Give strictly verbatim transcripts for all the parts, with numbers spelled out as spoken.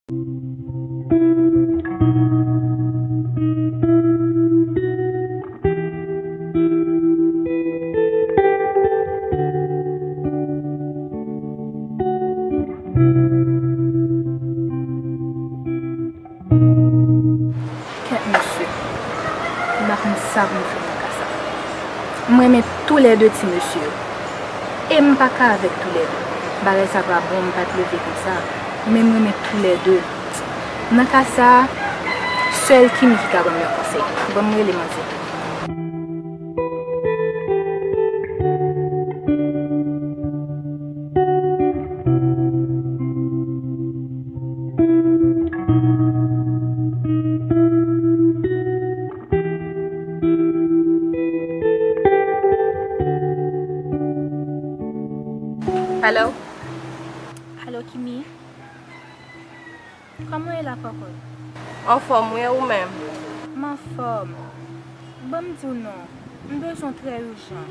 Kèt mesye, m pa konn sa pou m fè nan ka sa. M renmen toulède ti mesye yo. E m pa ka avèk toulède. Bagay sa pa bon, m pa t leve konsa. Men m renmen toulède. Nan ka sa, sèl Kimi ki ka ban m yon konsèy. Ban m rele manzè. Alo? Alo, Kimi? Kòman w ye la, kòkòt? Anfòm, wi, e ou menm? M anfòm. Ban m di w non, m bezwen w trè ijan.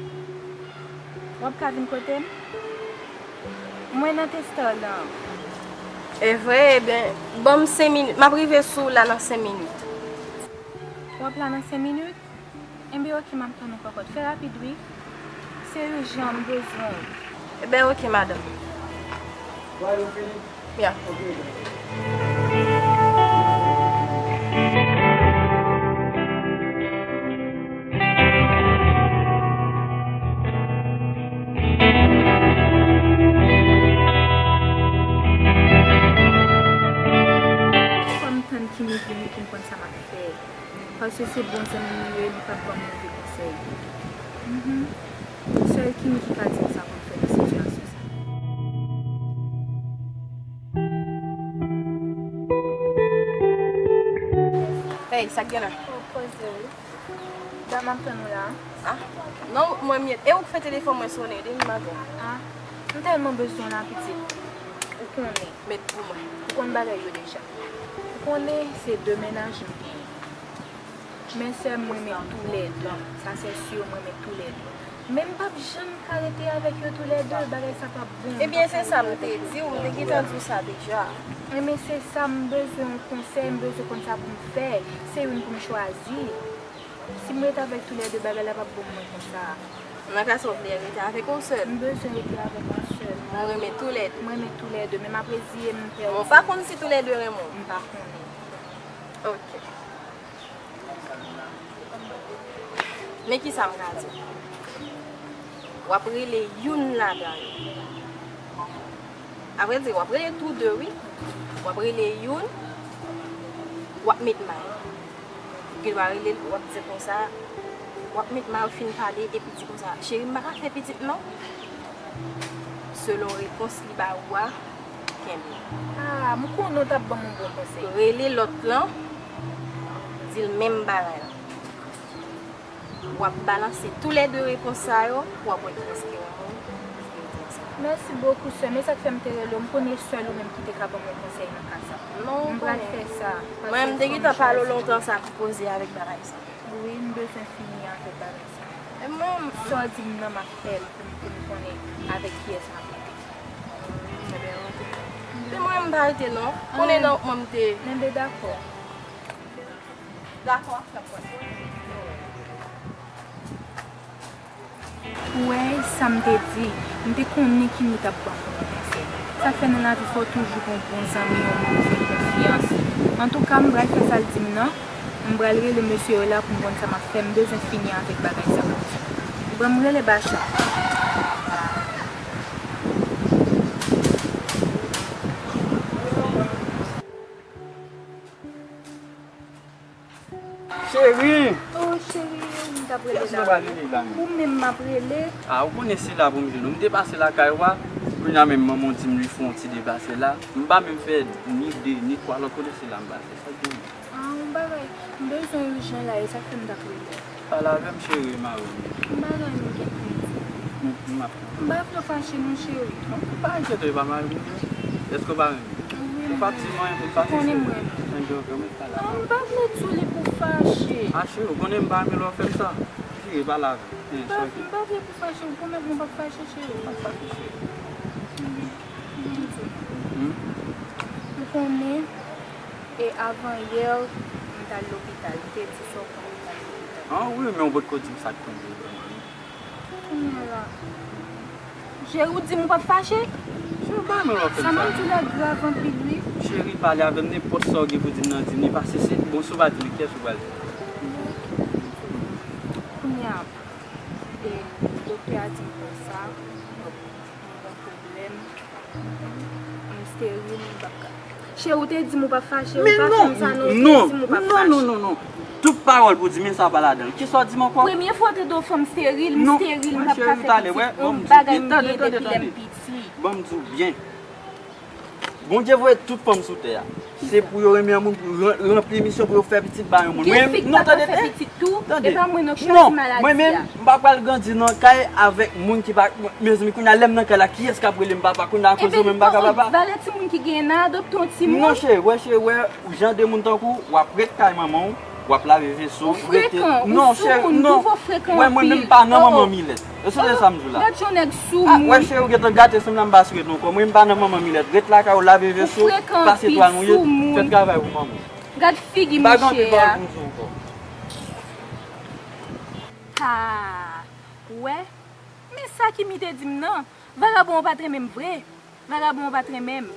W ap ka vin kote m? Mwen nan Testè lan. E vre? Ebyen, ban m senk minit. M ap rive sou w la nan senk minit. W ap la nan senk minit? Enben, oke, m ap tann ou, kòkòt. Fè rapid, wi. Se ijan, m bezwen w. Enben, oke, madanm. Ya. Fò m tann Kimi vini pou m konn sa m ap fè. Paske se bon zanmi m li ye, li p ap ban m move konsèy. Mhm. Sèl Kimi ki ka di m sa pou m fè nan sitiyasyon sa. Hey, sa k gen la? Oh, poze wi. Dam ap tann ou la. Ah, non, mwen m ye. E ou k fè telefòn mwen sonnen depi maten. Ah, m tèlman bezwen w la, pitit. Ou konnen. Met pou mwen. Ou konn bagay yo deja. Ou konnen se de mennaj m genyen. Men sè m, m renmen toulède. Sa se si, m renmen toulède. Men m p ap janm ka rete avèk yo toulède. Bagay sa p ap bon. Ebyen, se sa m te di w. M te gentan di w sa deja. Enben, se sa, m bezwen yon konsèy, m bezwen konn sa pou m fè. Se youn pou m chwazi. Si m rete avèk toulède, bagay la p ap bon mwen konsa. Nan ka sa, w vle rete avèk yon sèl? M bezwen rete avèk yon sèl. Mwen renmen toulède. Mwen renmen toulède, men m ap reziye m pèdi. Mwen pa konn si toulède renmen w. M pa konnen. Ok. Men kisa m ka di w? W ap rele youn ladan yo. Avrèdi, w ap rele tou de, wi. W ap rele youn, w ap met may. Ou gen dwa rele l, w ap di konsa, w ap met may, w fin pale, epi di konsa, cheri, m pa ka fè pitit, non. Selon repons li ba ou a, kenbe. Ah, m konnen w t ap ban m yon bon konsèy. Rele lòt lan, di l menm bagay la. W ap balanse toulède repons sa yo, w ap wè kiyès ki renmen w, kiyès ki renmen w. Mèsi bokou, sè. Men sa k fè m te rele w, m konnen sèl ou menm ki te ka ban m yon konsèy nan ka sa. Non, ou konnen. M pral fè sa. Mwen, m te gentan pale w lontan sa pou koze avèk bagay sa. Wi, m bezwen fini avèk bagay sa. E mwen, sa w di m nan, m ap fè l pou m, pou m konnen avèk kiyès m ap rete. Ebyen, ok. Men mwen, m pa rete non. Konnen nan mwen, m te. Enben, dakò. Dakò, frè m. Ou wè sa m te di, m te konnen Kimi t ap ban m yon konsèy. Sa k fè nan lavi fò w toujou gen yon bon zanmi, yon moun ou fè konfyans. Antouka, m pral fè sa l di m nan. M pral rele mesye yo la pou m konn sa m ap fè. M bezwen fini avèk bagay sa. Bon, m rele Bacha. Cheri! Oh, cheri, ou menm m t ap rele la. Kiyès mwen pral rele la menm? Ou menm m ap rele. Ah, ou konnen se la pou m jwenn ou. M te pase lakay ou a, kounye a menm manman w di m li fè yon ti deplase la. M pa menm fè ni de, ni twa lòt kote, se la m pase. Sa k gen? Ah, yon bagay. M bezwen w ijan la, e sa k fè m t ap rele. Pale avè m, cheri, m a ou. M pa gen anyen m gen pou m di. M, m ap. M pa vle w fache non, cheri. Non, pa enkyete w, e pa mari m ou ye. Èske w pa renmen m? Wi, m renmen w. Ou p ap di m anyen pou m fache, cheri? Ou konnen m renmen w. Enben, ok, mwen pale avè w. Ah, m pa vle di w li pou fache. Ah, cheri, ou konnen m pa renmen lè w fè m sa. Cheri, pale avè m. M pa, m pa vle pou fache, ou pwomèt mwen w p ap fache, cheri. M p ap fache, cheri. Wi, m di w. Hmm? Ou konnen E avan yè, m t al lopital. M te di sa w konn m t al lopital. Ah wi, men ou potko di m sa k tonbe vrèman, non. Kounye a la. Cheri, ou di m ou p ap fache? Cheri, pa renmen lè w ap fè m sa. Sa m ap di w la grav anpil, wi. Cheri, pale avè m, nenpòt sa w gen pou di m nan, di m li, pase se, bon, si w pa di m, kiyès ou pral di? Kounye a, e, doktè a di m konsa, m gen pwoblèm, m steril, m p ap ka. Cheri, ou te di m ou p ap fache, ou pa fè m sa non, ou te di m ou p ap fache. Non, non, non, non. Tout pawòl pou di, men sa pa ladan l. Kisa w di m ankò? Premye fwa w tande yon fanm steril, m steril, m p ap ka fè pitit, yon bagay m gen depi lè m piti. Ban m di w byen. Bondye voye tout fanm sou tè a. Se pou yo renmen yon moun, pou ran-, ranpli misyon, pou yo fè pitit ba yon moun. Gen fi k pa ka fè pitit tou, e pa mwen non k chwazi maladi a. Mwen menm, m pa pral grandi nan kay avèk moun ki pa, mezanmi, kounye a lè m nan kay la, kiyès k ap rele m papa? Kounye a akoz yo menm m pa ka papa. Valè timoun ki genyen nan adopte yon timoun. Non, cheri, wè, cheri, wè, jan de moun tankou w, w ap ret kay manman w, w ap lave veso, w rete. Ou frekan, ou sou moun, non, cheri, non. Wè, mwen menm m pa nan manman milèt. Eseye sa m di w la. Gad yon nèg sou moun. Ah, wè, cheri, ou gentan gate, se m la m pa sou ret ankò. Mwen m pa nan manman milèt. Ret lakay ou, lave veso, pase twal mouye, fè travay pou manman w. Gad figi mouche a. M pa gen anpil pawòl pou m di w ankò. Ha! Ou wè? Men sa Kimi te di m nan. Vagabon an pa t renmen m vre. Vagabon an pa t renmen m.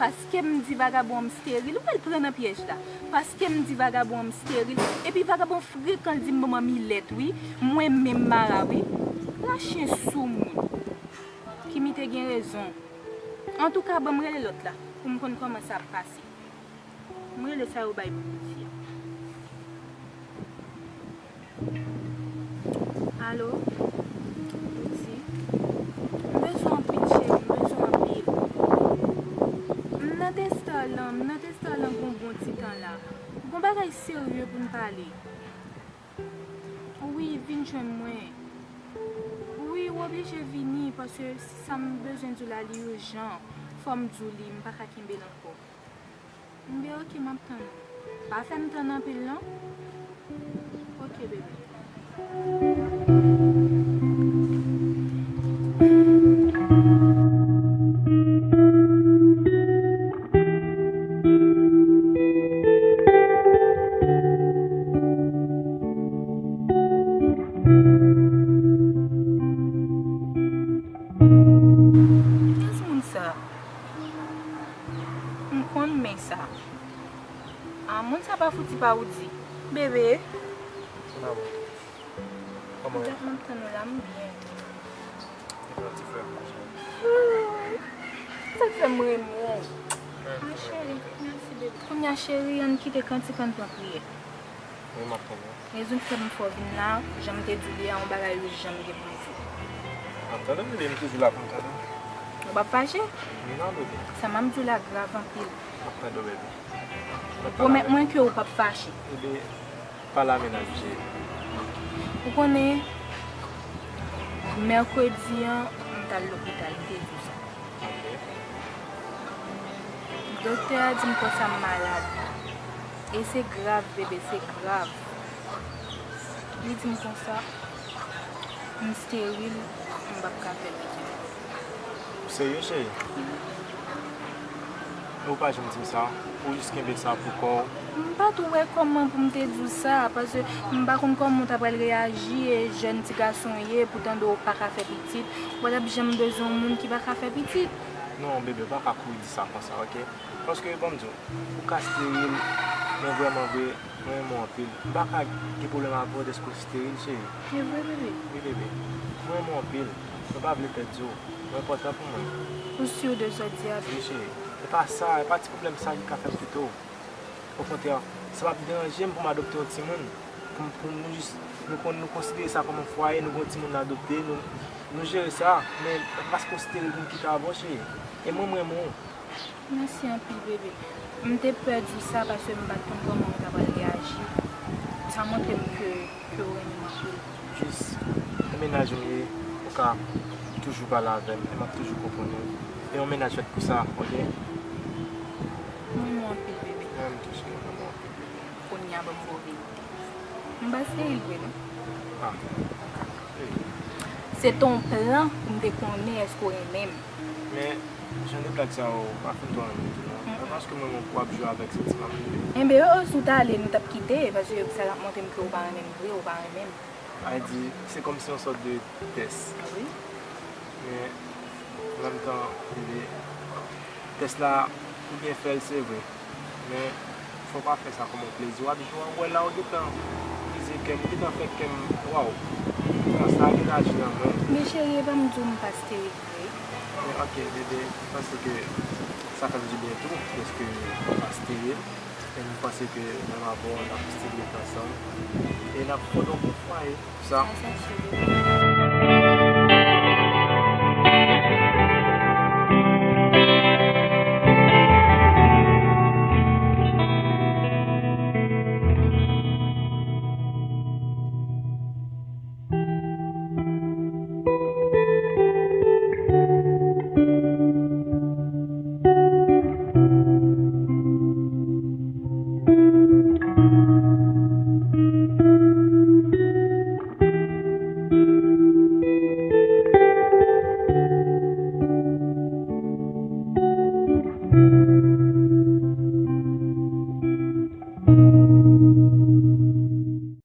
Paske m di vagabon an m steril, ou pral pran nan pyèj la. Paske m di vagabon an m steril, epi vagabon frekan, l di m manman milèt, wi. Mwen menm Mara, wi. Lache sou moun. Kimi te gen rezon. Antouka, ban m rele lòt la, pou m konn kòman sa ap pase. M rele sa yo bay pou piti a. Alo? Piti? M bezwen w anpil, cheri, m bezwen w anpil. M nan Testar lan, m nan Testar lan gon bon ti tan la. Gon bagay serye pou n pale. Wi, vin jwenn mwen. Wi, w oblije vini, paske sa m bezwen di w la, li ijan. Fò m di w li, m pa ka kenbe l ankò. Enben, oke, m ap tann ou. Pa fè m tann anpil, non. Oke, bebe. Kiyès moun sa? M konn men sa. Ah, moun sa pa fouti pa Woody. Bebe. Kòman w ye? Kòman w ye? M ap tann ou la, m byen. Epi yon ti frè m konsa. Sa k fè m renmen w. Ah, cheri, mèsi, bebe. Kounye a, cheri, ann kite kantik, ann pran priyè. Wi, m ap tann ou. Rezon ki fè m fè w vin la, jan m te di w li a, yon bagay ijan m gen pou m di w. M ap tann ou, bebe, m toujou la pou m tann ou. Ou p ap fache? Non, bebe. Sa m ap di w la grav anpil. M ap tann ou, bebe. Pwomèt mwen ke ou p ap fache. Bebe, pa la mennaj, cheri. Ou konnen, mèkredi an, m t al lopital, m te di w sa. Doktè a di m konsa m malad. E se grav, bebe, se grav. Li di m konsa, m steril, m p ap ka fè pitit. Ou serye, cheri? Ou pa janm di m sa, ou jis kenbe sa pou kò w. M pa t wè kòman pou m te di w sa, paske m pa konn kòman w ta pral reyaji, e jèn ti gason w ye, pou tande w pa ka fè pitit, w t ap janm bezwen yon moun ki pa ka fè pitit. Non, bebe, ou pa ka kouri di sa konsa, oke? Paske, ban m di w, ou ka steril, men vrèman vre, mwen renmen w anpil. M pa ka gen pwoblèm avè w dèske w steril, cheri. E vre, bebe? Wi, bebe. Mwen renmen w anpil. Mwen pa vle pèdi w. Ou enpòtan pou mwen. Ou si de sa w di a? Wi, cheri. E pa sa, e pa ti pwoblèm sa ki ka fè m kite w. Okontrè, sa p ap deranje m pou m adopte yon timoun. Pou, pou nou jis, nou kon-, nou konsidere sa kòm yon fwaye, nou gen yon timoun n adopte, nou, nou jere sa, men pa paske w steril pou m kite avè w, cheri. E mwen, m renmen w. Mèsi anpil, bebe. M te pè di w sa paske m pa t konn kòman w ta pral reyaji. Sa montre m ke, ke w renmen m anpil. Jis, yon mennaj m ye, ou ka toujou pale avè m, e m ap toujou konprann ou. E yon mennaj fèt pou sa, oke? Mwen renmen w anpil, bebe. Mwen menm tou, cheri, mwen renmen w anpil, bebe. Kounye a, ban m ba w verite. M pa steril vre, non. Ah. Se te yon plan pou m te konnen èske w renmen m. Men, Jan de blag sa yo pa fin twò renmen tou non. E paske mwen menm w ap jwe avèk santiman m tou. Enben, o, si w t ale, nou t ap kite, paske sa t ap montre m ke ou pa renmen m vre, ou pa renmen m. Sa vle di, se kòmsi yon sòt de tès. Wi. Men, an menm tan, bebe, tès la, ou byen fè l, se vre. Men, fò w pa fè sa kòm yon plezi. W ap jwe, w ap wè la, ou gentan brize kè m, ou gentan fè kè m, waw. Sa gen aji nan mwen. Men cheri, e pa m di w m pa sterile vre. Men ok, bebe, m panse ke sa fè m dibyen tou, dèske m pa sterile. E m panse ke menm avè w, n ap sterile ansanm. E n ap fonde yon bon fwaye. Sa. Sa, sa, cheri.